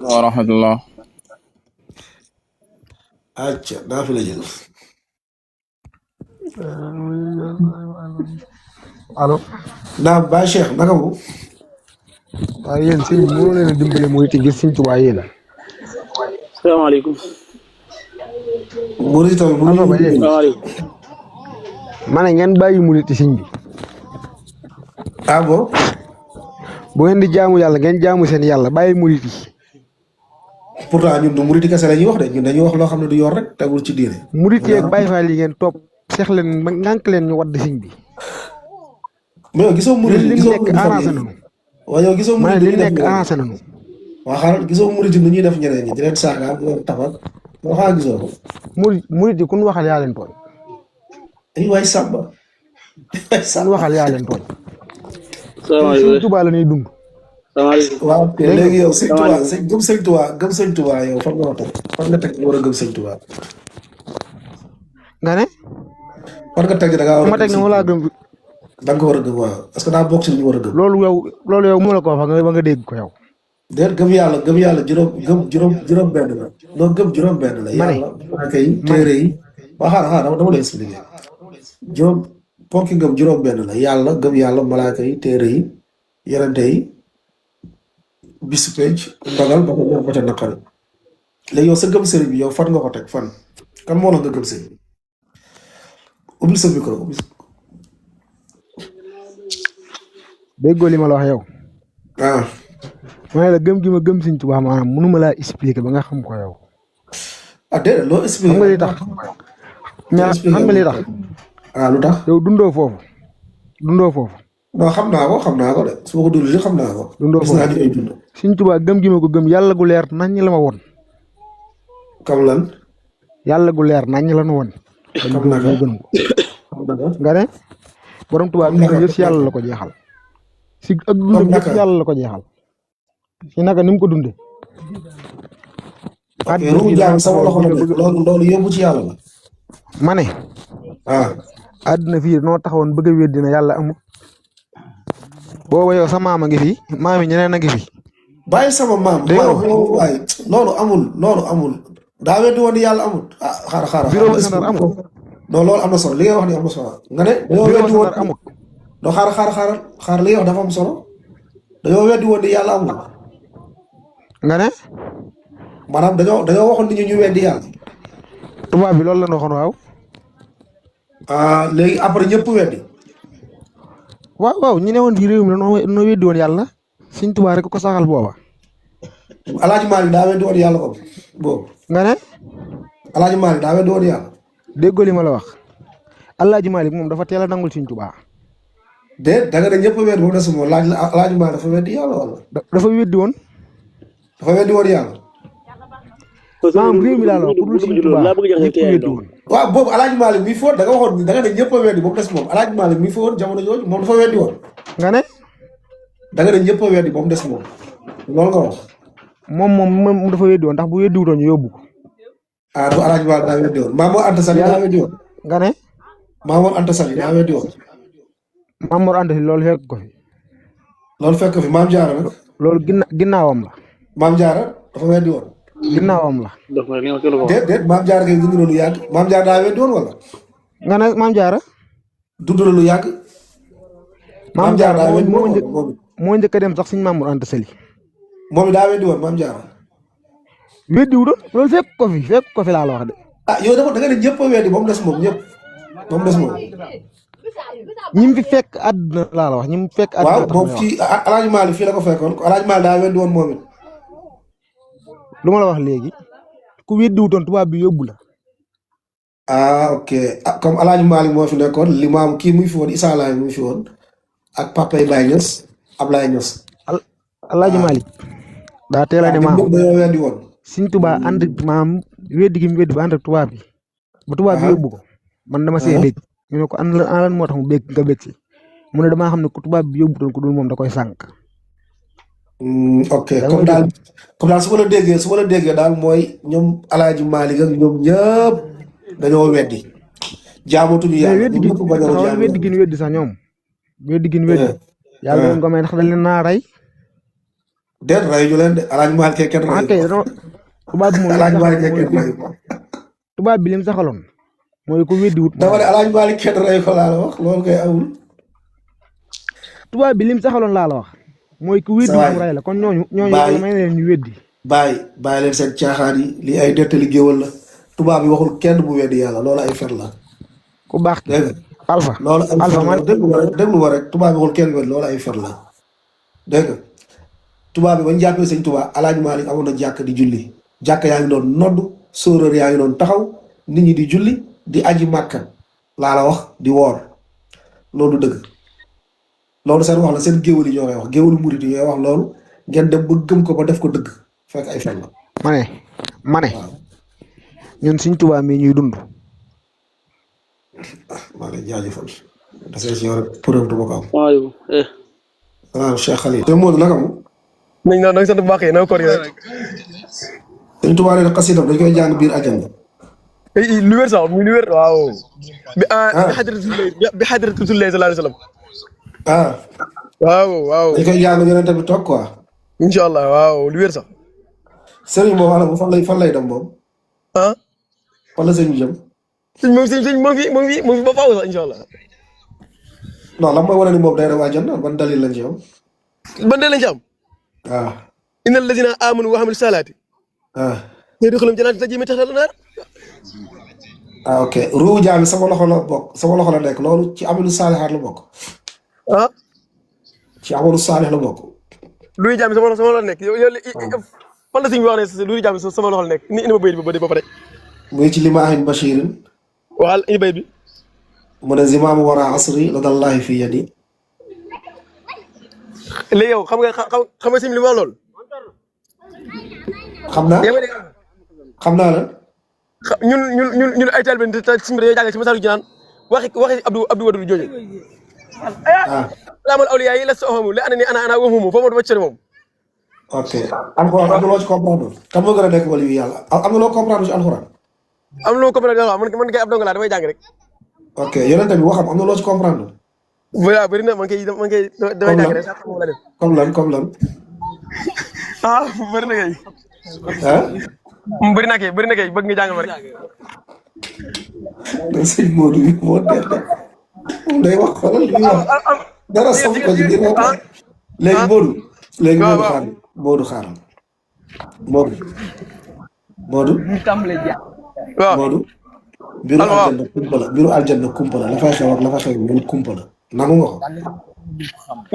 wa rahmatullah. acca naa fi la jël allo naam Baye Cheikh naka mu waaye yéen sëñ bi mënoo leen a dimbale mooy te gis sëñ Tuubaa yéen salaamaaleykum. murid tamit mu allo ba ngi yéen salaamaaleykum. ma ne ngeen bàyyi murit ci sëñ bi ah bon bu ngeen di jaamu yàlla ngeen jaamu seen yàlla bàyyi murit yi pourtant ñun du murid kese la ñuy wax de ñun dañuy wax loo xam ne du yor rek tegul ci diine murit yi ak Baay Faal yi ngeen topp seex leen ba ngànk leen ñu wadd sëñ bi mais yow gisoo murid li gisoo nekk murid fan arrangé yi nañu waaye yow gisoo ma ne murid li ñu def nekk ñeneen arrangé nañu waa xaaral gisoo murid nu ñuy def ñeneen ñi di leen saaga di leen tafal moo xaa gisoo ko murit yi kun waxal yaa leen tooñ ay waay sàmba ay kun sàmba waxal yaa leen tooñ salaamaaleykum. sëñ Tuubaa la ñuy dund salaamaaleykum. waaw ok dégg nga léegi yow sëñ Tuubaa salaamaaleykum. gëm sëñ Tuubaa yow fan nga ko teg fan nga teg war a gëm sëñ Tuubaa nga ne fan nga teg da ngaa war a ma gëm teg ne sëñ wala Tuubaa gëm da nga ko war a gëm waaw parce que daa bokk ci li ñu war a gëm loolu yow mu la ko wax ba nga dégg ko yow déet gëm yàlla juróom benn la non gëm juróom benn la ma ne yàlla malaaka yi téere yi waa xaaral dama lay expliquer juróom ponki ngëm juróom benn la yàlla gëm yàlla malaaka yi téere yi yonente yi bisu penc ndogal ba ko ñor ba ca naqari léegi yow sa gëm sëriñ bi yow fan nga ko teg fan kan moo la nga gëm sëriñ bi ubbil sa micro ubbil déggoo li ma la wax yow ah ma ne la gëm gi ma gëm sëñ Tuubaa maanaam mënuma laa expliquer ba nga xam ko yow déedéet loo xam nga li expliqué tax xam nga li tax lu tax yow dundoo foofu non xam naa ko de su ma ko dund li xam naa ko dundoo gis naa foofu ni ay dund sëñ Tuubaa gëm gi ma ko gëm yàlla gu leer nañ la ma woon kam lan yàlla gu leer nañ la nu woon dañ xam gëm naka moo gën ko xam naka nga ne borom Tuubaa xam bi naka yëpp si yàlla la ko jeexal si ak dundam xam yëpp naka si yàlla la ko jeexal si naka ni mu ko dunde ok àdduna ruubu fii jaam noo sama taxawoon loxo la bëgg de loolu yóbbu ci yàlla la ma ne ah àdduna fii noo taxawoon bëgg a weddi na yàlla amul booba yow sa maam a ngi fi maam yi ñeneen a ngi fi bàyyi sama maam dégg nga waaye loolu amul daa weddi woon ni yàlla amul xaaral bureau ba Ndar amul non loolu am na solo li ngay wax ni am na solo nga ne dañoo bureau weddi ba woon Ndar amul non xaaral li ngay wax dafa am solo dañoo weddi woon ni yàlla amul nga ne maanaam dañoo waxoon nit ñi ñu weddi yàlla tubaab bi loolu la ñu waxoon waaw léegi après ñëpp weddi waaw ñu ne woon fii réew mi noo weddi woon yàlla Sëñ Tuubaa rek ko saxal booba Alaaji Maalik daa weddi woon yàlla ko boobu nga ne Alaaji Maalik daa weddi woon yàlla déggoo li ma la wax Alaaji Maalik moom dafa teel a nangul Sëñ Tuubaa déet da nga ne ñëpp a weddi ba mu des moom Alaaji Maalik dafa weddi yàlla wala dafa weddi woon dafa weddi woon yàlla maanaam réew mi laa la wax ku dul Sëñ Tuubaa ñëpp weddi woon waaw boobu Alaaji Maalik mi foon da nga waxoon da nga ne ñëpp a weddi ba mu des moom Alaaji Maalik mi foon jamono jooju moom dafa weddi woon nga ne da nga ne ñëpp a weddi ba mu des moom loolu nga wax moom dafa weddi woon ndax bu weddi wutoon ñu yóbbu ko du Alaaji Maalik daa weddi woon Maamoor Anta Sali daa weddi woon nga ne Maamoor Anta Sali daa weddi woon Maam Mor Anta Si loolu fekk ko fi loolu fekk fi Maam Jaara nag loolu ginnaawam la Maam Jaara dafa weddi woon ginnaawam la déet Maam Jaara kay dund na lu yàgg Maam Jaara daa weddi woon wala nga ne Maam Jaara dund na lu yàgg Maam Jaara daa weddi woon moo njëkk a dem sax suñ Maam Mor Anta Sali moom it daa weddi woon Maam Jaara weddi wu doon loolu fekk ko fi laa la wax de yow da nga ne ñëpp a weddi ba mu des moom ñëpp ba mu des moom ñi mu fi fekk àdduna laa la wax ñi mu fekk àdduna waaw moom fii Alaaji Maalik fii la ko fekkoon Alaaji Maalik daa weddi woon moom it lu ma la wax léegi ku weddi wutoon tubaab bi yóbbu la ok comme Alaaji Maalik moo fi nekkoon limaam kii muy fi woon Issa Laye muy fi woon ak Papay Baye Niass Ablaye Niass Alaaji Maalik daa teel a ne maam dañoo weddi woon Sëñ Tuubaa ànd maam weddi gi mu weddi ba ànd ak tubaab bi ba tubaab bi yóbbu ko man dama see bég ñu ne ko an lan moo tax mu bég nga bég si mu ne damaa xam ne ku tubaab bi yóbbutoon ku dul moom da koy sànq ok comme daal su ma la déggee daal mooy ñoom Alaaji Maalik ak ñoom ñëpp dañoo weddi jaamatuñu yàlla weddi gi ñu weddi sax ñoom weddi gi ñu weddi yàlla doon ko may ndax dañ leen naa rey déet rayu ñu leen de Alaaji Maalik kay kenn ah rayu kay ko danoo tubaab bi moom li mu Alaaji Maalik saxaloon kay mooy kenn rayu ko tubaab bi li mu saxaloon mooy ku weddi wut dama ne Alaaji Maalik kenn rayu ko laa la wax loolu kay amul tubaab bi li mu saxaloon laa la wax mooy ku weddi sa wut waay mu ray la kon ñooñu bàyyi yàlla may na leen ñu weddi. bàyyi leen seen caaxaan yi lii ay dettali géwal la tubaab bi waxul kenn bu weddi yàlla loolu ay fen la ku baax ki dégg nga alpha loolu ay alpha fen la man déglu ma rek tubaab bi waxul kenn weddi loolu ay fen la dégg nga tubaab bi bañ jàppee sëñ tubaab Alaaji Maalik amoon na jàkk di julli jàkk yaa ngi doon nodd sóoróor yaa ngi doon taxaw nit ñi di julli di aji màkka laa la wax di woor loolu dëgg loolu seen wax la seen géwal yi ñoo koy wax géwalu murit yi ñooy wax loolu ngeen dem ba gëm ko ba def ko dëgg fekk ay fen la ma ne waaw ñun suñ tubaab mi ñuy dund maa ngi lay jaajëfal dasee si yow rek preuve du ma ko am salaamaaleykum. salaam Cheikh Khalil te Modou naka mu nañ naan da nga sant bu baax na ko rek sëñ Tuubaa nee na xasidam dañ koy jàng biir àjjana lu wér sax muy lu wér waaw bi ah bi xadratu Rasulullah sallallahu alayhi wa sallam ah waaw waaw dañ koy jàng yeneen tamit toog quoi incha allah waaw lu wér sax sëriñ moom ana fan lay dem moom ah fan la sëñ bi jëm sëñ moom fi ba faaw sax incha allah non lan mooy wane ni moom day dem àjjana ban dalil lañ ci am ban dee lañ ci am ah inna allazina amanu wa amilu salaati ah yadxuluhum jannatin tajri min tahtiha al-anhar ah ok ruu jaami sama loxo la bokk sama loxo la nekk loolu ci amalu saalihaat la bokk ah ci amalu saalih la bokk luy jaam sama loxo nekk yow fan la sëñ bi wax ne luy jaam sama loxo nekk ni indi ma bayit ba pare muy ci limaahin bashirin waxal indi bayit bi mu ne zimaamu wara asri la dallahi fi yadi léegi yow xam nga sëñ bi li mu wax loolu xam naa yaa ngi dégg xam naa la ñun ay taalibe te sëñ bi dañoo jàngee ci Masaalikul Jinaan waxi Abdou Wadud jooju ah laamal awliyaa yi la soxamu li ana waxumu foo ma wàcc moom ok alxuraan am na loo ci comprendre kan moo gën a nekk wala yu yàlla am na loo comprendre ci alxuraan am na loo comprendre man kay ab dong laa damay jàng rek ok yonent bi waxam am na loo ci comprendre voilà bëri na man kay damay jàng rek sax moom la def comme lan ah bëri na kay ah bëri na kay bëgg nga jàng ma rek sëñ Modou bi moo dee moom day wax xoolal li muy wax dara sof ko ci biir waxtaan léegi Modou xaaral Modou waaw Modou mbiru aljanna kumpa la la fay xew ak la fay xew mbiru kumpa la nangu nga ko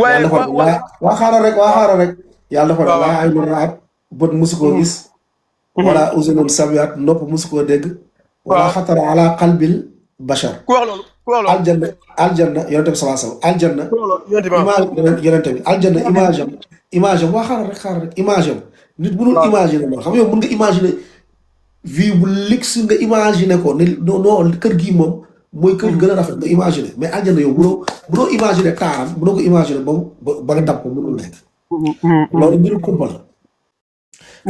waaye waa xaaral rek yàlla dafa ne laa ay lu raat bët musu koo gis wala uzunun samiat nopp musu koo dégg wala xatara ala qalbil bashar ku wax loolu aljanna yonente bi salaa sallam aljanna yonente bi aljanna image am waa xaaral rek image am nit mënul imaginer loolu xam nga yow mën nga imaginer vie bu luxe nga imaginer ko ne non kër gii moom mooy kër gën a rafet nga imaginer mais aljanna yow mënoo imaginer taaram mënoo ko imaginer moom ba nga dab ko mënul nekk loolu mbiru kumpa la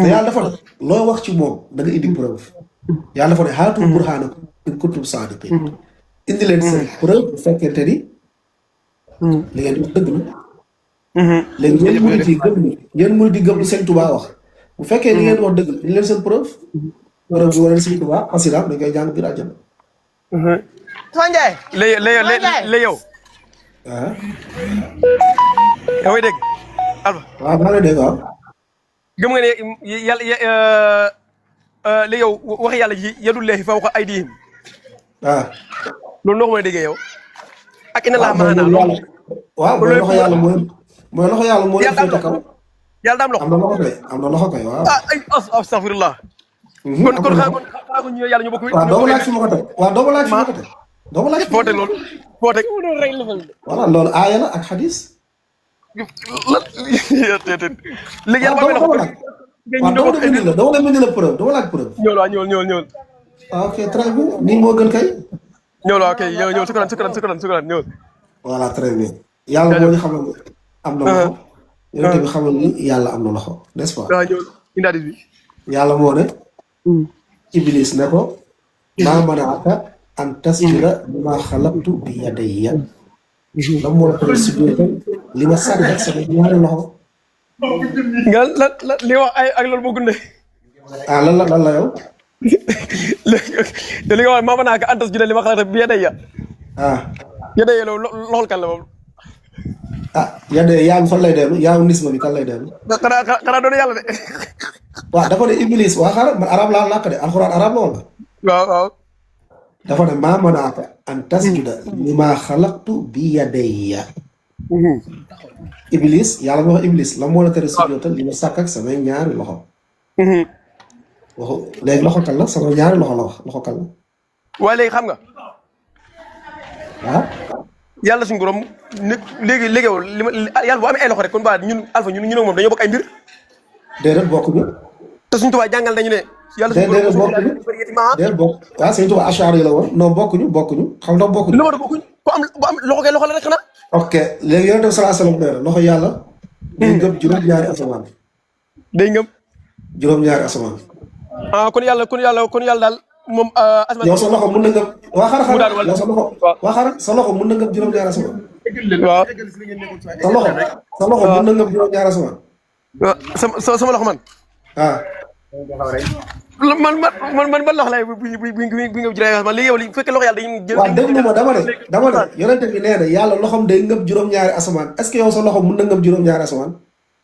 te yàlla dafa ne loo wax ci moom da nga indi preuve yàlla dafa ne haatu burhaanakum in kuntum saadiqiin indi leen seen preuve bu fekkente ni li ngeen di wax dëgg la léegi ngeen mënu di gëm lu Sëñ Tuubaa wax bu fekkee li ngeen di wax dëgg la indi leen seen preuve preuve bi wane Sëñ Tuubaa xasidaam dañ koy jàng biir àjjana léegi yow ah yaa ngi dégg Alpha waaw maa ngi dégg waaw gëm nga ne yàlla léegi yow wax yàlla ji yadullaahi fawqa aydiihim loolu noo ko mën a déggee yow ak inna laa ma'anaa waaw mooy loxo yàlla mooy loxo yàlla mooy féete kaw yàlla daam loxo am na loxo kay waaw ay astaghfirullah kon xaa ko ñu yàlla ñu bokk waaw doo ma laaj fi ma ko teg waaw doo ma laaj fi ma ko teg doo ma laaj foo teg loolu foo teg voilà loolu aaya la ak xadis léegi yàlla ba waaw dama la mën la preuve dama laaj preuve ñëwul waaw ñëwul ok très bien nii moo gën kay ñëwul waaw kay ñëwul sukkuraan ñëwul voilà très bien yàlla moo ñu xamal ni am na loxo yonent bi xamal ni yàlla am na loxo n'est-ce pas waaw ñëwul indaadis bi yàlla moo ne iblis ne ko maa manaaka an tasjuda limaa xalaqtu bi yadayya la moo tere sujjóotal li ma sàkk ak sama ñaari loxo nga li wax ay ak loolu bokkul ne. ah lan la yow. li nga wax maa naa ko antas jëlee li ma xalaat bi yedey ya. ah. yedey ya loxol kan la moom. ah yedey yaa ngi fan lay dellu yaa ngi nisma bi kan lay dellu. xanaa doon yàlla de. waaw dafa ne iblis waa xaaral man arab laa làkk de alxuraan arab la woon. waaw. dafa ne maa manaaka an tasjuda limaa xalaqtu bi yadayya. iblis yàlla ma wax iblis la moo la tere sujjóotal li ma sàkk ak samay ñaari loxo. waxu léegi loxo kan la sama ñaari loxo la wax loxo kan la. waaye léegi xam nga. ah. yàlla suñu borom léegi yow li ma yàlla bu amee ay loxo rek kon ba ñun Alpha ñun ak moom dañoo bokk ay mbir. déedéet bokkuñu. te suñu tubaab jàngal nañu ne. yàlla suñu borom déedéet bokkuñu déedéet bokk waaw suñu tubaab achar yi la woon non bokkuñu xam nga bokkuñu. lu ma doon bokkuñu bu am loxo kay loxo la rek xanaa. ok léegi yonent bi sallallahu alayhi wa sallam nee na loxo yàlla. day ngëm juróom-ñaari asamaan. day ngëm. juróom-ñaari asamaan. ah kon yàlla daal moom. yow sa loxo mun na ngëm. waa xaaral yow sa loxo. waa xaaral sa loxo mun na ngëm juróom-ñaari asamaan. waaw. sa loxo mun na ngëm juróom-ñaari asamaan. sama loxo man. ah. man ban loxo lay bu nga jëlee man léegi yow li fekkee loxo yàlla dañuy jël. waaw déglu ma dama ne yonente bi nee na yàlla loxom day ngëb juróom-ñaari asamaan est-ce que yow sa loxo mun na ngëb juróom-ñaari asamaan.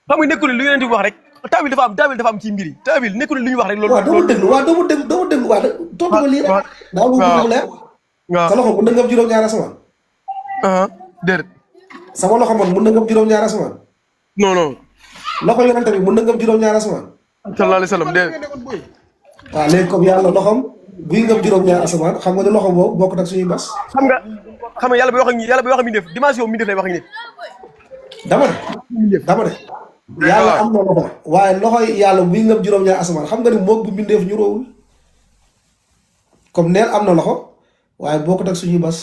xam nga nekkul lu yonente bi wax rek tawil dafa am ci mbir yi tawil nekkul lu ñu wax rek. loolu waaw dama déglu waaw tontu ma lii rek. daa bëgg mu leer. waaw sa loxo mun na ngëb juróom-ñaari asamaan. déedéet. sama loxo man mun na ngëb juróom-ñaari asamaan. non. loxo yonente bi mun na ngëb juróom-ñaari asamaan. sallallahu alayhi wa sallam déedéet. waaw léegi comme yàlla loxom buy ngëb juróom-ñaari asamaan xam nga ne loxo boobu bokkut ak suñuy bas. xam nga yàlla bi wax ak mi def dimension mi def lay wax ak ni. dama ne. yàlla am na loxo waaye loxo yàlla buy ngëb juróom-ñaari asamaan xam nga ni moog bu mbindeef ñu roowul comme neen am na loxo waaye bokkut ak suñuy bas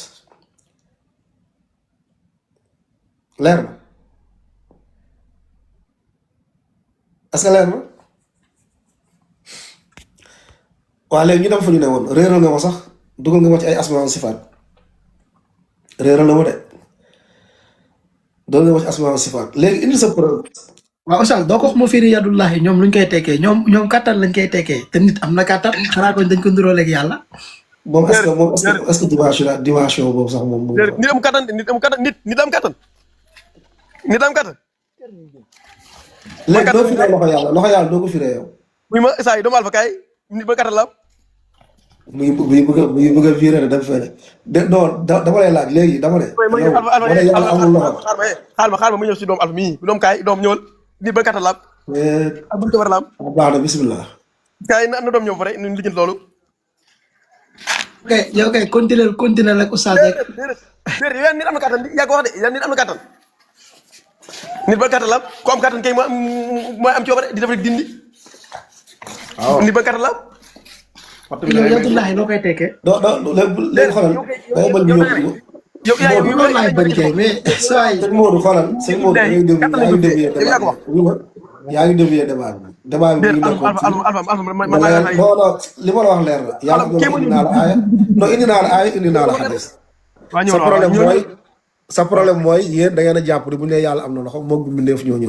leer na est-ce que leer na waaye léegi ñu dem fa ñu ne woon réeral nga ma sax dugal nga ma ci ay asmaa sifaat réeral na ma de dugal nga ma ci asmaa sifaat léegi indi sa preuve. waaw Oustaz doo ko wax moo firi yadullahi ñoom luñ koy tekkee ñoom kattan lañ koy tekkee te nit am na kattan xanaa ko dañ ko nduróoleeg yàlla. moom est-ce que dimension boobu sax moom. nit am kattan nit am kattan. léegi doo firee loxo yàlla doo ko firee yow. muy ma saa yi doomu Alpha kaay nit ba kattan la am. muy bëgg a viré dem fële non dama lay laaj léegi dama ne. yow wala yàlla amul loxo. xaar ma mu ñëw si doomu Alpha mii doom kaay doom ñëwal nit ba kattan la am. ak buñ ko war a la am. baax na bisimilah. kaay na doom ñëw fa rek ñu lijjanti loolu. ok yow kay continuer ak Oustaz rek. déedéet yow nit am na kattan yaa ko wax de yow nit am na kattan. nit ba kattan la am ku am kattan kay mooy am coobare di def rek dindi. waaw nit ba kattan la am. yow yadullahi loo koy tekkee. léegi xoolal day bëgg ñu yóbbu. yow yaa ngi loolu laay bëri kay mais saa yi. sëñ Modou xoolal sëñ Modou yaa ngi dévier débat bi. débat bi ñu nekkoon ci li ma la wax leer la. yàlla indi naa la aaya non indi naa la aaya indi naa la xadis. sa problème mooy yéen da ngeen a jàpp ne bu ñu nee yàlla am na loxo moom bu mbindeef ñoo ñu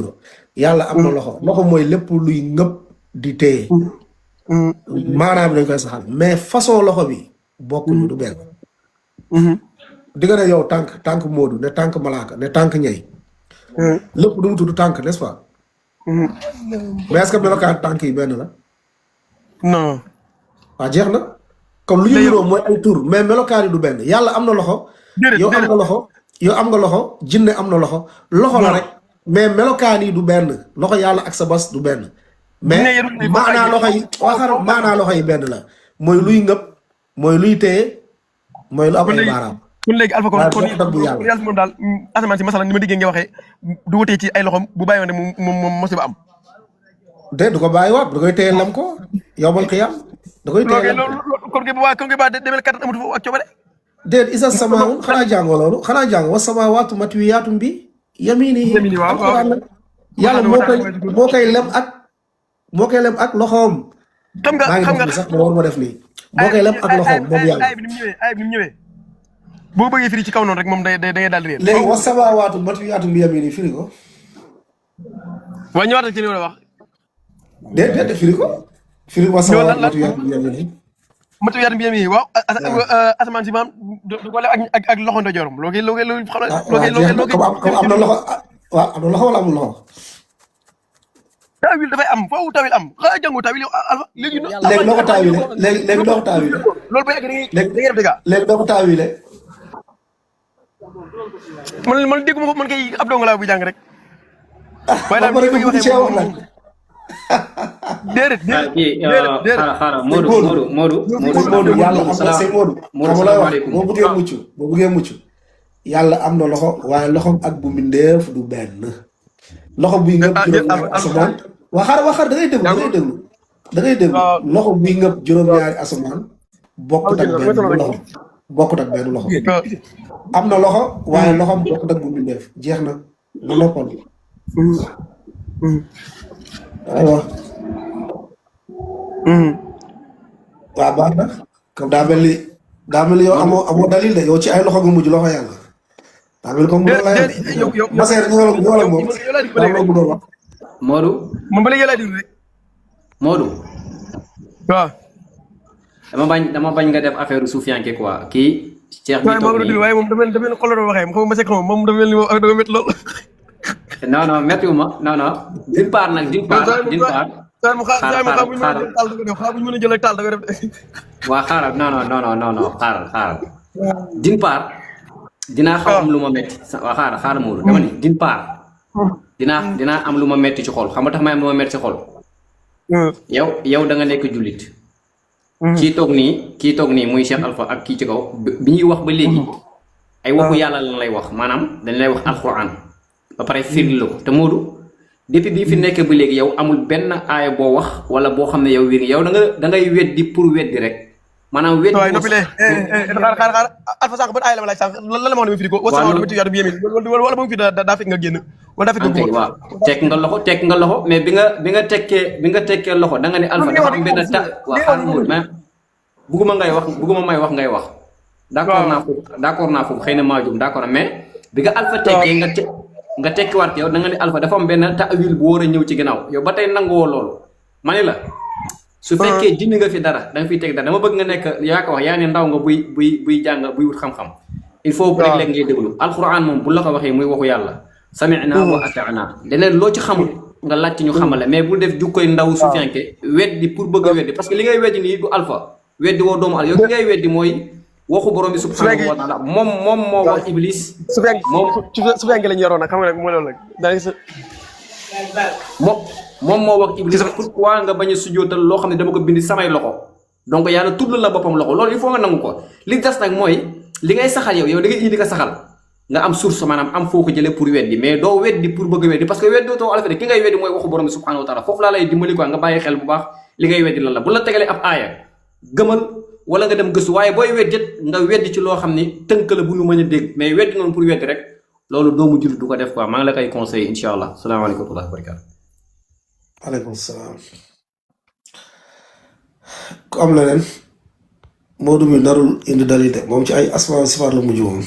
yàlla am na loxo loxo mooy lépp luy ngëpp di téye. maanaam dañ koy saxal mais façon loxo bi bokkuñu du benn. di nga ne yow tànk Modou ne tànk Malaaka ne tànk ñey. lépp du mu tudd tànk n'est-ce pas. mais est-ce que melokaan tànk yi benn la. non. waaw jeex na. comme lu ñu niroo mooy ay tur mais melokaan yi du benn yàlla am na loxo. yow am nga loxo. yow am nga loxo jinne am na loxo. loxo la rek mais melokaan yi du benn loxo yàlla ak sa bas du benn. mais maanaa loxo yi waxar maanaa loxo yi benn la mooy luy ngëp mooy luy téye mooy lu am ay baaraam. kon léegi Alpha kon yàlla moom daal asamaan si masalan ni ma diggee nga waxee du wutee ci ay loxom bu bàyyi woon ne moom musiba am. du ko bàyyiwaat da koy téye lam ko yowmal xiyaam da koy téye lam ko kon kay ba demel kattan amatu foofu ak coobare. déet isa samaawun xanaa jàngoo loolu xanaa jàngoo wa samaawaatu matwiyaatum bi yaminihi. yàlla moo koy lem ak loxoom. xam nga sax ma war ma def nii. moo koy lem ak loxoom moom yàlla. ay bi ni mu ñëwee boo bëggee firi ci kaw noonu rek moom day daal di réer. léegi wa samaawaatu matwiyaatum bi yaminihi firi ko. waaye ñëwaat ci li ma la wax. déet firi ko. firi ko ñëw sama lan matu yaatu bi yàlla nii. matu yaatu bi yéen waaw. asamaan si maam du ko leb ak loxo ndeyjooram loo koy xam waaw comme am na loxo waaw am na loxo wala amul loxo. tawil dafay am foofu tawil am xanaa jàngu tawil yow alfa léegi. léegi doo ko taawile léegi doo ko taawile. loolu ba yàgg da ngay def dëgg. léegi doo ko taawile. man dégguma ko man kay ab dong laa bu jàng rek. waaye daal ba pare nga bëgg cee wax nag. déedéet xaaral Modou yàlla am na sëñ Modou. xam nga lay wax boo bëggee mucc yàlla am na loxo waaye loxom ak bu mbindeef du benn. loxo buy ngëb juróom-ñaari asamaan. waa xaaral da ngay déglu loxo buy ngëb juróom-ñaari asamaan. bokkut ak benn loxo. am na loxo waaye loxom bokkut ak bu mbindeef jeex na nga noppal. aywa. waaw baax na. comme daa mel ni yow amoo dalil de yow ci ay loxo nga mujj loxo yàlla. daa mel ni comme la Masseer ñëwal ak moom daa loo bëggoon wax. Modou. man ba léegi laa déglu rek. Modou. waaw. dama bañ nga def affaire suufiyanke quoi kii. Cheikh bi toog nii waaye moom dafa mel ni xol la waxee xam nga Masseer xam moom dafa mel ni dafa métti lool. non méttiwu ma non d'une part nag d'une part. mën a jël ak taal da ko def. waa xaaral non xaaral d'une part dinaa xaw am lu ma metti waa xaaral Modou dama ni d'une part dinaa am lu ma metti ci xol xam nga tax may am lu ma metti ci xol. yow da nga nekk jullit. kii toog nii muy Cheikh Alpha ak kii ci kaw bi ñuy wax ba léegi ay waxu yàlla lan lay wax maanaam dañ lay wax alxuraan ba pare firli la ko te Modou depuis bii fi nekkee ba léegi yow amul benn aaya boo wax wala boo xam ne yow wér yow da ngay weddi pour weddi rek maanaam weddi. waaye noppi lee xaar Alpha sànq ban aaya la ma laaj sànq lan la ma wax ne ma firi ko. waaw wala ba mu fi daa fekk nga génn. wala daa fekk nga góor waaw tekk nga loxo mais bi nga tekkee loxo da nga ne Alpha dafa am benn waa xaar Modou mais bugguma may wax ngay wax. d'accord naa foofu xëy na maa jum d'accord mais bi nga Alpha tekkee nga tekkiwaat yow da nga ne Alpha dafa am benn ta'wil bu war a ñëw ci ginnaaw yow ba tey nanguwoo loolu ma ne la su fekkee dindi nga fi dara da nga fiy teg dara dama bëgg nga nekk yaa ko wax yaa ne ndaw nga buy jàng buy wut xam-xam il faut léeg-léeg ngay déglu alquran moom bu la ko waxee muy waxu yàlla sami'na wa ata'na leneen loo ci xamul nga laaj ci ñu xamale mais bul def jukkoy ndaw sufiyanke weddi pour bëgg a weddi parce que li ngay weddi nii du Alpha weddi woo doomu al yow li ngay weddi mooy waxu borom bi subhanahu wa taala moom moo wax Iblis. su fekkee lañu yoroon nag xam nga mooy loolu rek moom moo wax Iblis pourquoi nga bañ a sujjootal loo xam ne dama ko bind samay loxo donc yàlla tudd la boppam loxo loolu il faut nga nangu ko li des nag mooy li ngay saxal yow da ngay indi ko saxal nga am source maanaam am foo ko jëlee pour weddi mais doo weddi pour bëgg a weddi parce que weddi too Alpha ki ngay weddi mooy waxu borom bi subhanahu wa taala foofu laa lay dimbali quoi nga bàyyi xel bu baax li ngay weddi lan la bu la tegalee ab aaya gëmal wala nga dem gëstu waaye booy weddi nga weddi ci loo xam ni tënk la bu ñu mën a dégg mais weddi noonu pour weddi rek loolu doomu jullit du ko def quoi maa ngi la koy conseillé incha allah salaamaaleykum wa rahmatulah barakaatu. waaleykum salaam. ku am leneen Modou mi narul indi dalil de moom ci ay asmaa sifaat la mujj woon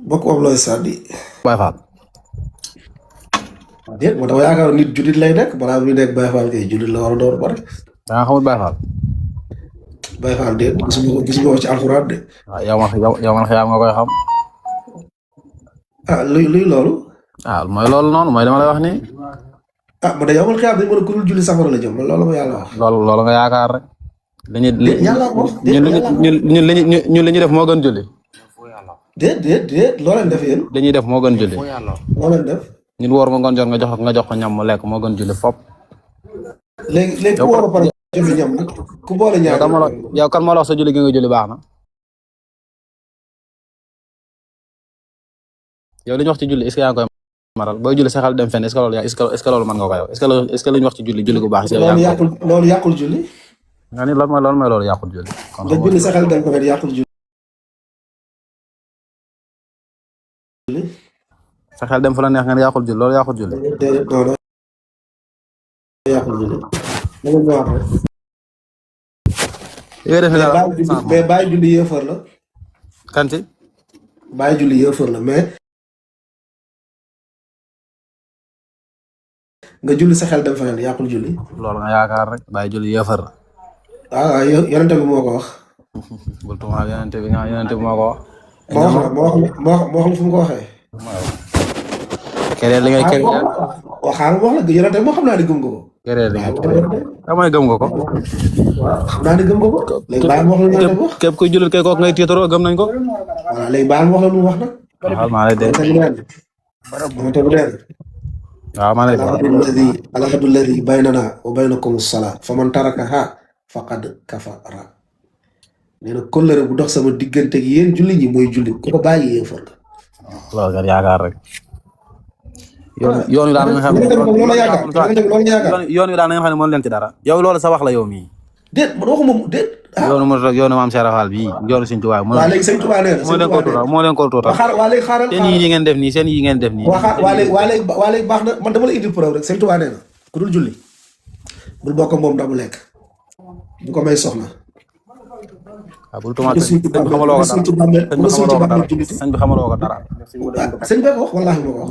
bokk am looy sànni. Baye Fall. déet moo tax ma yaakaar nit jullit lay nekk balaa muy nekk Baye Fall kay jullit la war a door ba rek. da nga xamul Baye Fall. Baye Fall déet gisuma ko ci alxuraan de. waaw yow man xiyaam nga koy xam. luy loolu. mooy loolu noonu mooy dama lay wax nii. man de yow man xiyaam dañu mën a kurul julli safara la jëm man loolu ma yàlla wax. loolu nga yaakaar rek. yàlla wax ñun li ñuy def moo gën julli. déet loo leen def yéen. li ñuy def moo gën julli. loo leen def. ñun wóor ma ngoon jot nga jox ko ñam mu lekk moo gën julli fop. léegi ku wóor ba pare joxe ñam nag ku boole ñaar. yow kan moo la wax sa julli gi nga julli baax na. yow li ñu wax ci julli est-ce que yaa ngi koy maral booy julli sa xel dem fenn est-ce que loolu mën nga ko yow est-ce que li ñu wax ci julli ko baax. loolu yàqul julli. nga ni loolu mooy loolu yàqul julli. kon nga julli sa xel dem ko fenn yàqul julli. sa xel dem fu la neex nga ne yàqul julli loolu yàqul julli. yàqul julli. mais bàyyi julli yéefar la. kanti bàyyi julli yéefar la mais. nga julli sa xel dem feneen yàqul julli. loolu nga yaakaar rek bàyyi julli yëfar. waaw yonente bi moo ko wax. bul tuumaal yonente bi moo ko wax. moo wax la fu mu ko waxee. kereel li ngay kereel. waxaan wax la yonente bi moo xam naa ne gëm nga ko. kereel li ngay kereel. damay gëm nga ko. xam naa ne gëm nga ko. léegi bàyyi ma wax la lu yonente bi wax. képp kuy jullit kay kooku ngay tiitaroo gëm nañ ko. voilà léegi bàyyi ma wax la lu mu wax nag. waaw maa lay dégg. waaw maa lay dégg. alahadu alladi baynana wa baynakum salaat fa man tarakaha faqad kafara. nee na kóllëre bu dox sama diggante ak yéen julli ñi mooy julli ku ko bàyyi yéen far. loolu kat yaakaar rek. yoon wi daal nga xam ne yoon wi daal nga xam ne mën leen ci dara. yow loolu sa wax la yow mii. déet man waxuma déet. yoonu mu rek yoonu maam Cheikh Rafal bii yoonu Sëñ Tuubaa. waa léegi Sëñ Tuubaa nee na moo leen ko tuutal. waa léegi xaaral seen yi ngeen def nii seen yi ngeen def nii. waa léegi baax na man dama la indil preuve rek Sëñ Tuubaa nee na ku dul julli bul bokk moom ndax mu lekk bu ko may soxna. waaw bul tuumaat sëñ bi xamaloo ko dara. sëñ bi ko wax wallaahi moo ko wax.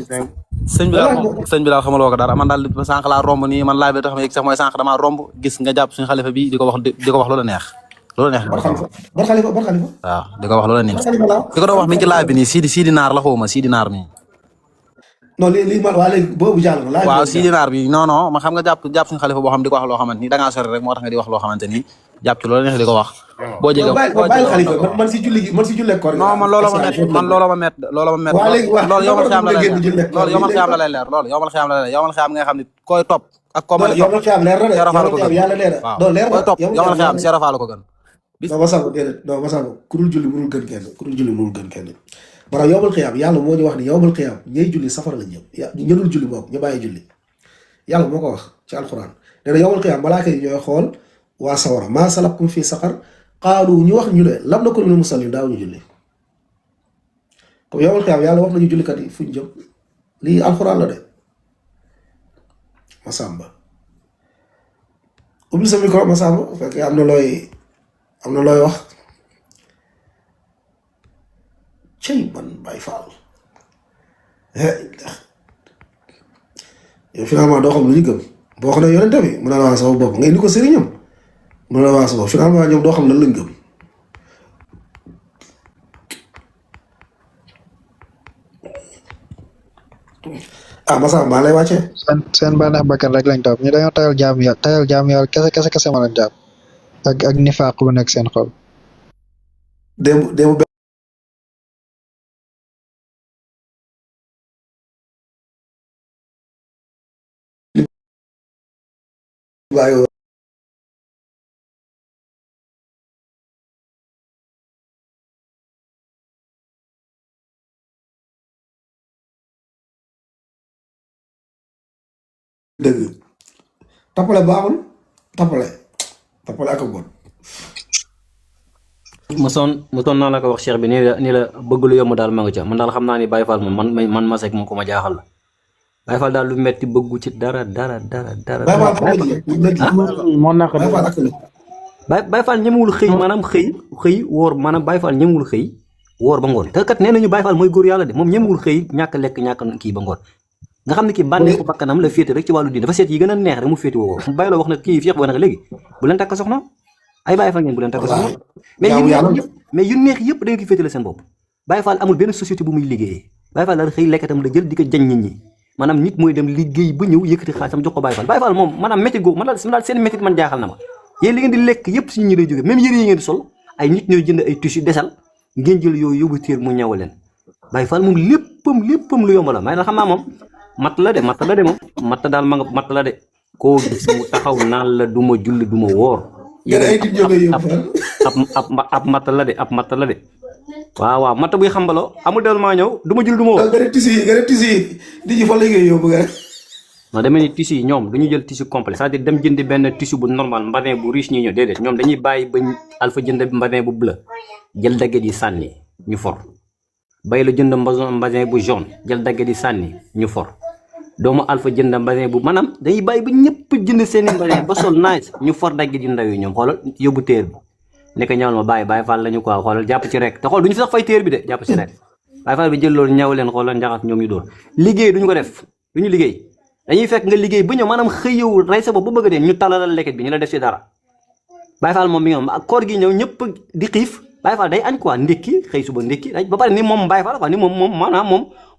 sëñ bi daal xamaloo ko dara man daal sànq laa romb nii man laaj bi tax ma yegg sax mooy sànq damaa romb gis nga jàpp suñu xalifa bi di ko wax loola neex. loola neex ban xalifa waaw di ko wax loola neex. di ko doon wax mi ngi ci laaj bi nii Sidi Naar la xawma Sidi Naar mi. non lii man waa léegi boobu jàll na. waaw Sidi Naar bi non ma xam nga jàpp suñu xalifa boo xam di ko wax loo xamante ni da ngaa sori rek moo tax nga di wax loo xamante ni jàpp ci loola neex di ko wax. boo jege bàyyi xalifa man si julli koor. non man looloo ma met. loolu yomal xiyaam la lay leer loolu yomal xiyaam la lay leer loolu yomal xiyaam la lay leer yomal xiyaam nga xam ne koy topp ak koo mën a yomal xiyaam leer na de yàlla leer na waaw koy topp yomal xiyaam Cheikh Rafal ko gën. non Masamba ku dul julli mënul gën kenn maanaam yowmal xiyaam yàlla moo ñu wax ni yowmal xiyaam ñay julli safara la ñëw ñu dul julli moom ñu bàyyi julli yàlla moo ko wax ci alxuraan nee na yowmal xiyaam malaaka yi ñooy xool waa sawara maa salakkum fii saqar qaalu ñu wax ñu ne lam nakun minal musalliin daaw ñu julli comme yowmal xiyaam yàlla wax nañu jullikat yi fuñ jëm lii alxuraan la de Masamba ubbi sa micro Masamba fekk am na looy wax cey man Baye Fall yow finalement doo xam lu ñu gëm boo xam ne yonente bi mu ne la waa sama bopp nga indi ko sëriñam mu ne la waa sa bopp finalement ñoom doo xam lan lañ gëm Massa maa lay wàccee seen bànneex bakkan rek lañ topp ñu dañoo tayal jaam yàlla kese ma leen jàpp ak nifaaq bu nekk seen xol démb waaye dëgg tappale baaxul tappale ak bon mosoon naa la ko wax Cheikh bi nii la bëgg lu yomb daal ma nga ca man daal xam naa ni Baye Fall moom man Masek moom ko ma jaaxal la Baye Fall daal lu metti bëggu ci dara. Baye Fall ñemewul xëy maanaam xëy woor maanaam Baye Fall ñemewul xëy woor ba ngoon te kat nee nañu Baye Fall mooy góor yàlla de moom ñemewul xëy ñàkk lekk ñàkk kii ba ngoon nga xam ne kii bànneexu bakkanam la féete rek ci wàllu diine dafa seet yi gën a neex rek mu féete woo Baye loo wax na kii Cheikh boo nag léegi bu leen takk soxna ay Baye Fall ngeen bu leen takk soxna mais yu neex yëpp da nga ko féete la seen bopp Baye Fall amul benn société bu muy liggéeyee Baye Fall daal xëy lekkatam la jël di ko jañ nit ñi maanaam nit mooy dem liggéey ba ñëw yëkkati xaalisam jox ko Baye Fall moom maanaam métti googu man daal seen métti man jaaxal na ma yéen li ngeen di lekk yëpp suñu ñi lay jóge même yére yi ngeen di sol ay nit ñooy jënd ay tissu desal ngeen jël yooyu yóbbu téer mu ñaw leen Baye Fall moom léppam lu yomb la may na xam naa moom matt la de moom matt daal ma nga matt la de koo gis mu taxaw naan la du ma julli du ma woor ab matt la de waaw matt buy xambaloo amul del maa ñëw du ma julli du ma woor nga def tissu yi di ji fa la ngay yóbbu nga non demee ni tissu yi ñoom duñu jël tissu complet c'est-à-dire dem jëndi benn tissu bu normal mbasin bu riche ñi ñëw déedéet ñoom dañuy bàyyi ba alpha jënd mbasin bu bleu jël dagget yi sànni ñu for bay la jënd mbasin bu jaune jël dagget yi sànni ñu for doomu alpha jënd mbasin bu maanaam dañuy bàyyi ba ñëpp jënd seeni mbasin ba sol nice ñu for dagget yu ndaw yi ñoom xoolal yóbbu téer bi nekk ñawal ma Baye Fall lañu quoi xoolal jàpp ci rek te xool duñu fi sax fay téer bi de jàpp ci rek Baye Fall bi jël loolu ñaw leen xoolal njaxas ñoom ñu dóor liggéey duñu ko def duñu liggéey dañuy fekk nga liggéey ba ñëw maanaam xëy yow rey sa bopp ba bëgg a dee ñu talalal leket bi ñu la def ci dara Baye Fall moom bi nga xam koor gi ñëw ñëpp di xiif Baye Fall day añ quoi ndékki xëy suba ndékki ba pare ni moom Baye Fall quoi ni moom maanaam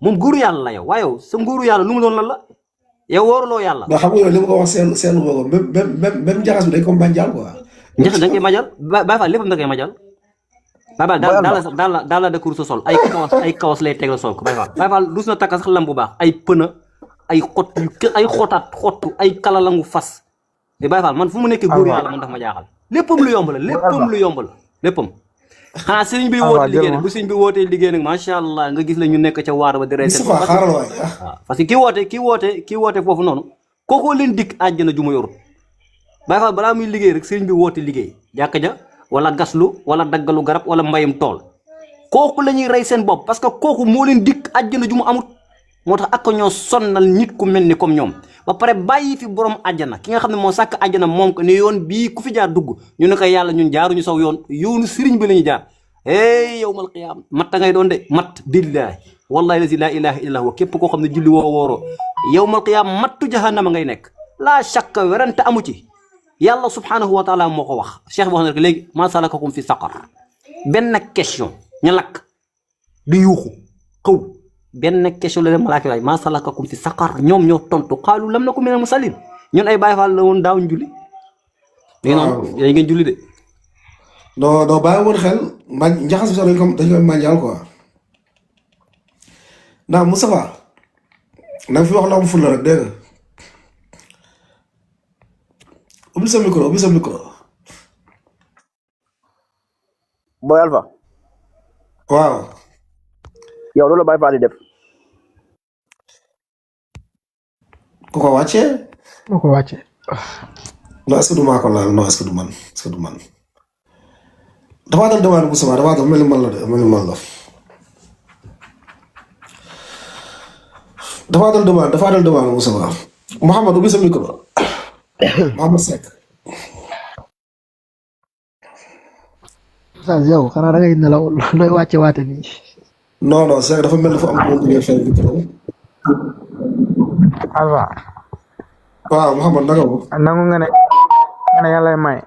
moom nguuru yàlla la yow waaye yow sa nguuru yàlla lu mu doon lan la yow wóoruloo yàlla. ba xam nga li ma ko wax seetlu boobu même njaxas bi dañ ko mbanjal quoi. njaxas dañ koy majal Baye Fall léppam da koy majal. Baye Fall daal la dëkk sa sol ay kawas lay teg la sol ko Baye Fall dus na takka sax lam bu baax ay pëna ay xott yu ay xottu ay kalalangu fas mais Baye Fall man fu mu nekkee góor yàlla man daf ma jaaxal léppam lu yomb la léppam xanaa sëriñ bi woote liggéey nag bu sëriñ bi wootee liggéey nag macha allah nga gis la ñu nekk ca waar ba di reete waaw parce que kii woote foofu noonu kookoo leen dikk àjjana ju ma yorut Baye Fall balaa muy liggéey rek sëriñ bi woote liggéey jàkka ja wala gaslu wala daggalu garab wala mbayum tool kooku la ñuy rey seen bopp parce que kooku moo leen dikk àjjana ju mu amut moo tax ak ñoo sonnal nit ku mel ni comme ñoom ba pare bàyyi fi borom àjjana ki nga xam ne moo sàkk àjjana moom ko ne yoon bii ku fi jaar dugg ñu ne ko yàlla ñun jaaruñu saw yoonu sëriñ bi la ñu jaar yawmal qiyaam matta ngay doon de mat billahi wallahi lazi la ilaha illa huwa képp koo xam ne julli woo wooroo yawmal qiyaam mattu jahannama ngay nekk laa shakka werante amu ci yàlla subhanahu wa taala moo ko wax cheikh bi wax na rek léegi maa salakakum fi saqar benn question ña lakk di yuuxu xaw benn question la leen malaaka laaj maa salakakum fi saqar ñoom ñoo tontu xaalu lam naku minal musallin ñun ay Baay Faal la woon daawuñ julli léegi noonu yéen ngeen julli de doo bàyyi woon xel njaxas bi sax dañ koy mànjal quoi ndax Moustapha nag fi wax la am fulla rek dégg nga ubbi sa micro Boy Alpha waaw yow loolu Baye Fall di def ku ko wàccee moo ko wàccee non est-ce que du maa ko laal non est-ce que du man dafa dal demande Moustapha dafa dal mel ni man la dafa dal demande Moustapha Mouhamed ubbi sa micro Mouhamed Seck Oustaz yow xanaa da ngay nelaw looy wàcce waate nii. non Seck dafa mel ni fu am ko ngeen fay micro Alpha waaw Mouhamed naka mo nangu nga ne yàlla may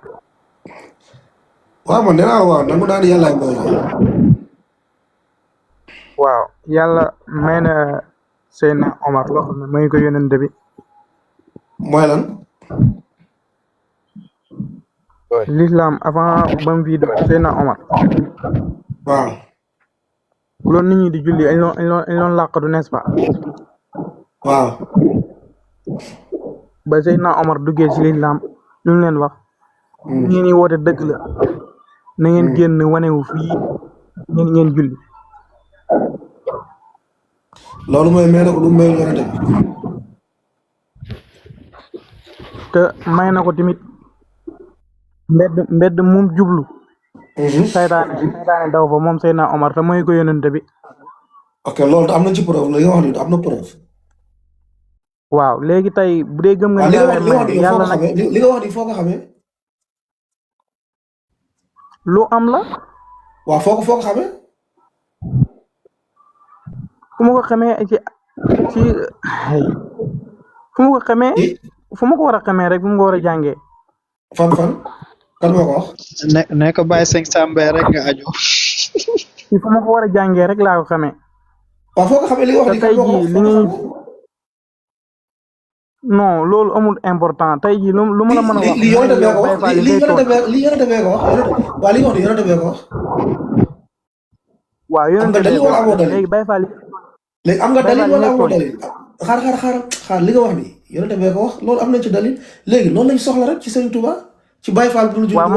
waaw man nee naa waaw nangu naa ne yàlla may waaw yàlla may na Seydina Omar loo xam ne may ko yónnente bi mooy lan l'islam avant ba mu fi doon Seydina Omar waaw loolu nit ñi di julli añ loon làqatu n'est-ce pas waaw ba Seydina Omar duggee ci l'islam lu mu leen wax ñi ni woote dëgg la na ngeen génn wanewu fii ngeen julli loolu mooy may na ko lu may yonente bi te may na ko tamit mbedd mum jublu saytaane daw fa moom Seydina Omar te mooy ko yonente bi ok loolu am na ci preuve la nga wax ni am na preuve waaw léegi tey bu dee gëm nga yàlla nag li nga wax ni foo ko xamee lu am la waaw foo ko xamee fu ma ko xamee fu ma ko xamee fu ma ko war a xamee rek fu ma ko war a jàngee fan kan moo ko wax ne ko bàyyi 500 rek nga aju fu ma ko war a jàngee rek laa ko xamee waaw foo ko xamee li nga wax ni tey jii li ñuy non loolu amul important tey jii lu ma la mën a wax li yonente bee ko wax li yonente bee ko wax waaw li nga wax ni yonente bee ko wax waaw yonente bee ko wax léegi Baye Fall léegi am nga dalil wala amoo dalil xaar li nga wax ni yonente bee ko wax loolu am nañ ci dalil léegi loolu lañ soxla rek ci Sëriñ Tuuba ci Baye Fall bu lu julli am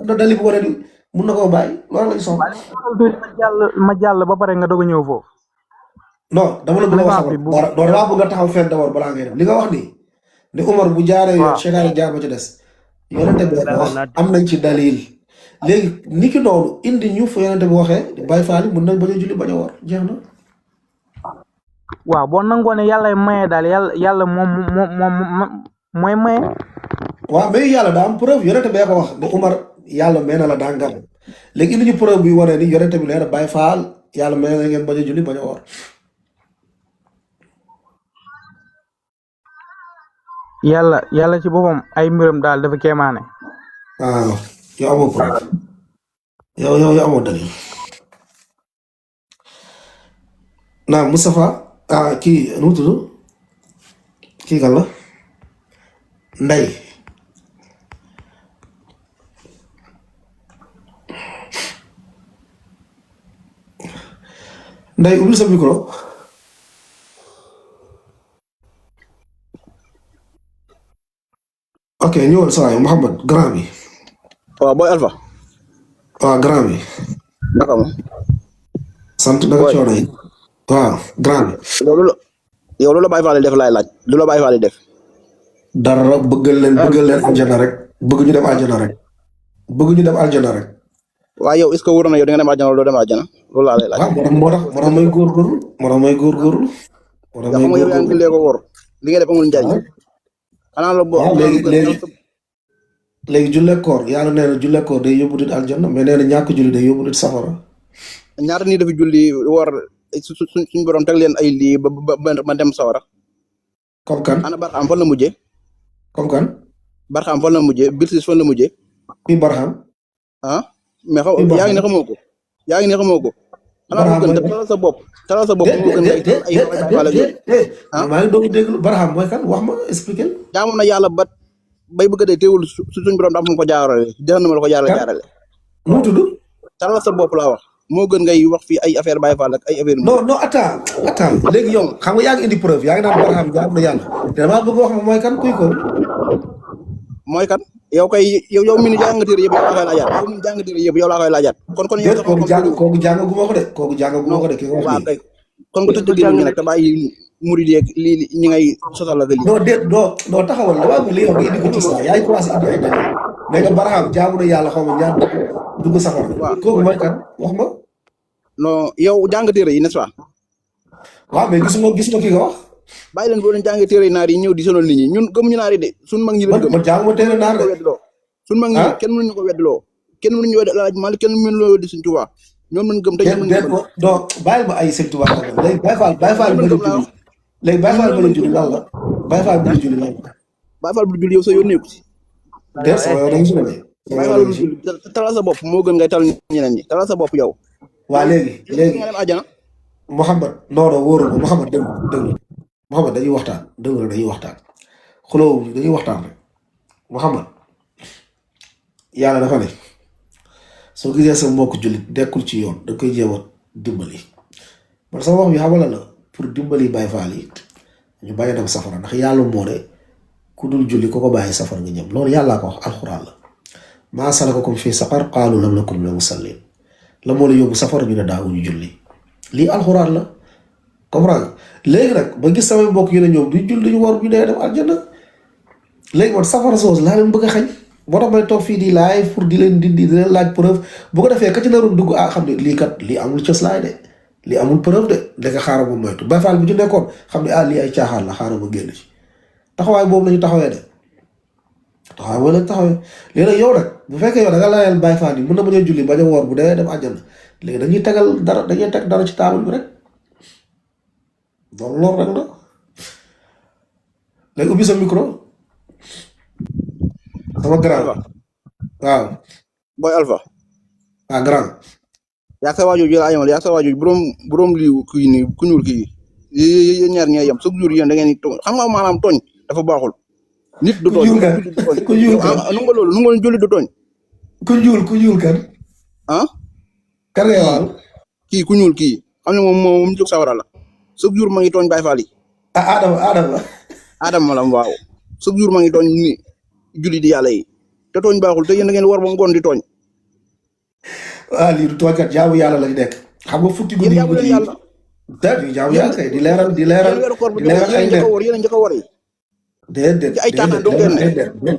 na dalil bu war a di mun na koo bàyyi loolu lañ soxla ma jàll ba pare nga doog a ñëw foofu non dama la bëgg a wax doo daa bëgg a taxaw fenn d'abord balaa ngay dem li nga wax ni ne Umar bu jaaree yoon Cheikh jaar ba ci des yonente bee ko wax am nañ ci dalil léegi niki noonu indi ñu fa yonente bi waxee Baye Fall mun nañ bañ a julli bañ a woor jeex na waaw boo nangoo ne yàlla maye daal yàlla moom mooy maye waaw mais yàlla daa am preuve yonente bee ko wax ne Umar yàlla may na la dàngam léegi indi ñu preuve bi wane ni yonente bi nee na Baye Fall yàlla may na ngeen bañ a julli bañ a woor yàlla ci boppam ay mbiram daal dafa kéemaane. waaw yow amoo preuve yow amoo dalil naa Moustapha kii nu mu tudd kii kan la Ndeye Ndeye ubbil sa micro ok ñëwal saa yi Mouhamed grand bi waaw Boy Alpha. waaw grand bi naka ma. sant naka coono yi waaw grand bi yow lu la Baye Fall def laay laaj lu la Baye Fall def. dara bëggal leen aljana rek bëgg ñu dem aljana rek waaye yow est-ce que wóor na yow di nga dem àjjana wala doo dem àjjana loolu laa lay laaj. waaw moo tax may góorgóorlu xam nga yow yaa ngi lee ko wóor li nga def amul njariñ. xanaa la boo léegi julle koor yàlla nee na julle koor day yóbbu nit aljana mais nee na ñàkk julli day yóbbu nit safara. ñaata nii dafa julli war suñ borom teg leen ay lii ba dem sawara. comme kan ana Barxam fan la mujjee. comme kan. Barxam fan la mujjee Bilsis fan la mujjee. kuy Barxam. mais yaa ngi ne xamoo ko. xanaa moo gën talal sa bopp. moo gën ay maa ngi doog a déglu Barxam mooy kan wax ma expliqué. jaamu na yàlla ba bay bëgg a dee teewul suñ borom dafa mu ko jaarale jahannama la ko jaarale. nu mu tudd. talal sa bopp laa wax. moo gën ngay wax fii ay affaire Baye Fall ak ay affaire. non attends léegi yow xam nga yaa ngi indi preuve yaa ngi naan Barxam jaamu na yàlla te damaa bëgg wax ma mooy kan kuy ko. mooy kan yow kay yow mi ni jàngatéere yëpp yow laa koy laajaat yow mi ni jàngatéere yëpp yow laa koy laajaat. kon yow sax kooku jàngaguma ko de kooku jàngaguma ko de ki nga wax nii. kay kon nga tëj génn ñi nag te bàyyi murid yeeg lii ñi ngay sotal la lii. non taxawal damaa bëgg li yow nga indi ko ci saa yaa ngi commencé indi ay dalil mais nga Barxam jaamu na yàlla xaw ma ñaar dugg safara. waaw kooku mooy kan wax ma. non yow jàngatéere yi n'est-ce pas. waaw mais gisuma ki nga wax. bàyyi leen boo leen jàngee téere naar yi ñëw di sonal nit ñi ñun gëmuñu naar yi de suñu mag ñi lañ gëm. man jànguma téere naar de. suñu mag ñi kenn mënuñu ko weddiloo kenn mënuñu laaj Maalik kenn mënuñu weddi Sëñ Tuubaa ñoom lañ gëm te ñoom lañ gëm. donc bàyyi ma ay Sëñ Tuubaa léegi Baye Fall ba la julli lan la Baye Fall ba la julli lan la. Baye Fall bu julli yow sa yoon nekku si. déet sama yoon nañu si ne. Baye Fall bu julli talal sa bopp moo gën ngay tal ñeneen ñi talal sa bopp yow. waa léegi nga dem àjjana. Mouhamed non wóorul Mouhamed déglu Mouhamed dañuy waxtaan xuloo dañuy waxtaan rek Mouhamed yàlla dafa ne soo gisee sa mbokk jullit dekkul ci yoon da koy jéem a dimbali man sama wax bi xamala la pour dimbali Baye Fall yi ñu bàyyi dem safara ndax yàlla moo ne ku dul julli ku ko bàyyi safara nga ñëm loolu yàllaa ko wax alxuraan la maa salakakum fii saqar qaalu lam nakum minal musallin la moo la yóbbu safara ñu ne daawuñu julli lii alxuraan la comprendre léegi nag ba gis samay mbokk yi ne ñoom duñ julli duñu war ñu dee dem aljana léegi man safara soos laa leen bëgg a xañ moo tax may toog fii di laay pour di leen laaj preuve bu ko defee ka ci naroon dugg xam ne lii amul cëslaay de lii amul preuve de ndeka xaaral ma moytu Baye Fall bi ci nekkoon xam ne lii ay caaxaan la xaaral ma génn ci taxawaay boobu la ñu taxawee de taxawaay boobu la ñu taxawee léegi nag yow nag bu fekkee yow da nga layal Baye Fall yi mën na bañ a julli bañ a woor bu dee dem àjjana léegi dañuy teg dara ci taabal bi rek donc loolu rek la léegi ubbi sa micro sama grand waaw. Boy Alpha. grand. yaa sa waajur jël ayamal yaa sa waajur borom lii kii nii ku ñuul kii yéen ñaar ñooy yem chaque jour yéen da ngeen di tooñ xam nga maanaam tooñ dafa baaxul. nit du tooñ ku ñuul kan nu nga loolu nu nga julli du tooñ. ku ñuul kan. kan ngay waxal. kii ku ñuul kii xam ne moom jóg sawara la chaque jour ma ngi tooñ Baye Fall yi. Adama la waaw chaque jour ma ngi tooñ ni julli di yàlla yi te tooñ baaxul te yéen da ngeen war ba ngoon di tooñ. lii du tooñkat jaamu yàlla lañ nekk. xam nga fukki guddi jaamu yàlla. jaamu yàlla kay di leeral ay nen yéen a njëkk a war yi. déedéet ci ay taataan doo ngeen ne.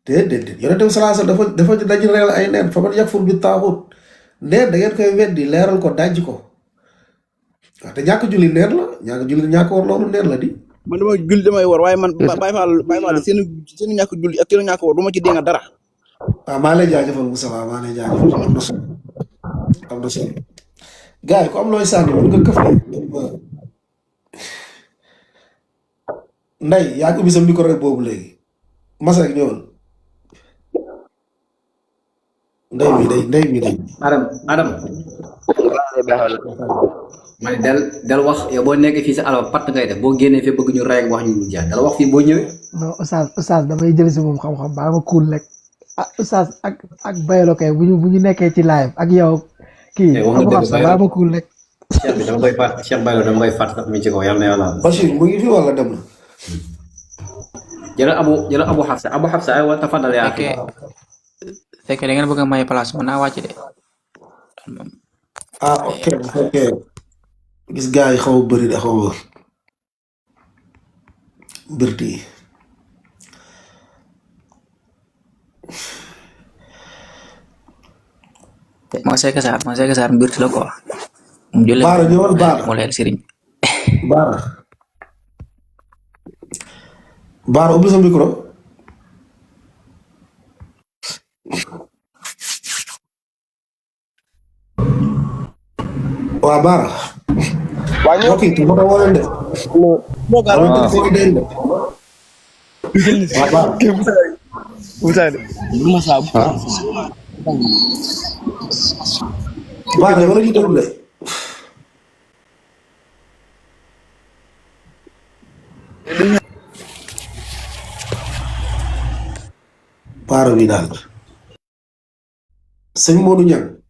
déedéet yonent bi sallallahu alayhi wasallam dafa dañu reeral ay nen fa man yakfur bi taaxut neen da ngeen koy weddi leeral ko dajj ko waaw te ñàkk julli neen la ñàkk war loolu neen la di. man dama julli damay war waaye man Baye Fall seen ñàkk julli ak seen ñàkk war du ma ci dégg dara. waaw maa lay jaajëfal Moussa maa lay jaajëfal am na solo gars yi ku am looy sànni mën nga këf Ndey yaa ko ubbi sa micro rek boobu léegi Massa rek ñëwal ndey mi day Adam man del wax yow boo nekkee fii sa alal patt ngay def boo génnee fii bëgg ñu rey ak wax ñu jeex dal wax fii boo ñëwee. non oustaz damay jël si moom xam-xam baa ma kuul rek ah oustaz ak bayalo kay bu ñu nekkee ci live ak yow kii xam-xam sax baa ma kuul rek. Cheikh bi dama koy fàtt Cheikh Baylo dama koy fàtt sax mi ci kaw yàlla na yàlla. Bachir mu ngi fi wala dem na. jëlal Abu Hafsa ay wa tafadal yaa fekkee da ngeen bëgg a may place mën naa wàcc de. ah ok gis gars yi xaw a bëri de xaw a birti moo sekk saar mbir la quoi. mu jëlee Baara ñëwal Baara mu leel sëriñ. Baara ubbi sa micro. waa Baara. waa ñëw ok tu ma woo leen de. Baara wala ñu déglu de. Baara bi daal. sëñ Modou Niang.